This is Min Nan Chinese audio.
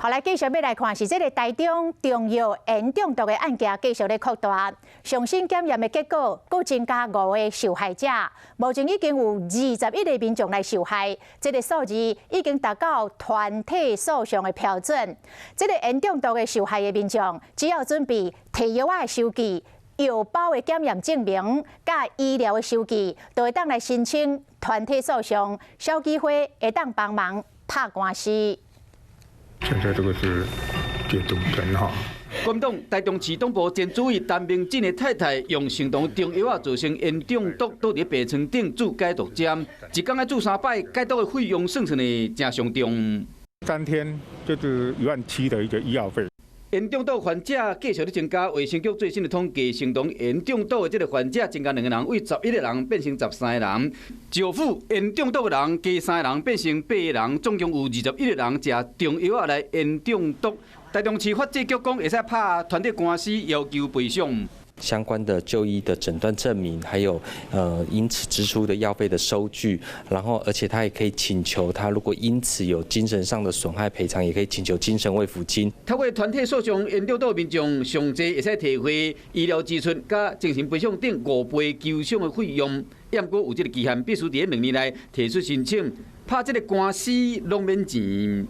好，來繼續欲來看是這个台中中藥鉛中毒的案件，繼續咧擴大。上新檢驗的結果，閣增加五个受害者，目前已經有21个民眾來受害，這个數字已經達到團體訴訟的標準。這个鉛中毒的受害的民眾，只要準備提藥仔的收據、藥包的檢驗證明、佮醫療的收據，就會當來申請團體訴訟，消基會會當幫忙拍官司。現在這個是解毒針哈。國民黨台中市黨部前主委陳明進的太太用成龍中藥仔造成鉛中毒，倒佇病床頂注解毒針，一工愛注三擺，解毒的費用算算呢，誠傷重。3天就是1.7萬的一個醫藥費。鉛中毒患者繼續咧增加，衛生局最新的統計，成龍鉛中毒的這个患者增加兩個人，為11個人變成13個人。石虎鉛中毒的人加三個人變成八個人，總共有21個人食中藥仔來鉛中毒。台中市法制局講，會使拍團體官司要求賠償。相關的就醫的診斷證明，還有因此支出的藥費的收據，然後而且他也可以請求，他如果因此有精神上的損害賠償，也可以請求精神慰撫金。透過團體訴訟，鉛中毒民眾上濟會使提回醫療支出、佮精神賠償等五倍求償的費用，毋過有這个期限，必須佇兩年內提出申請，拍這个官司攏免錢。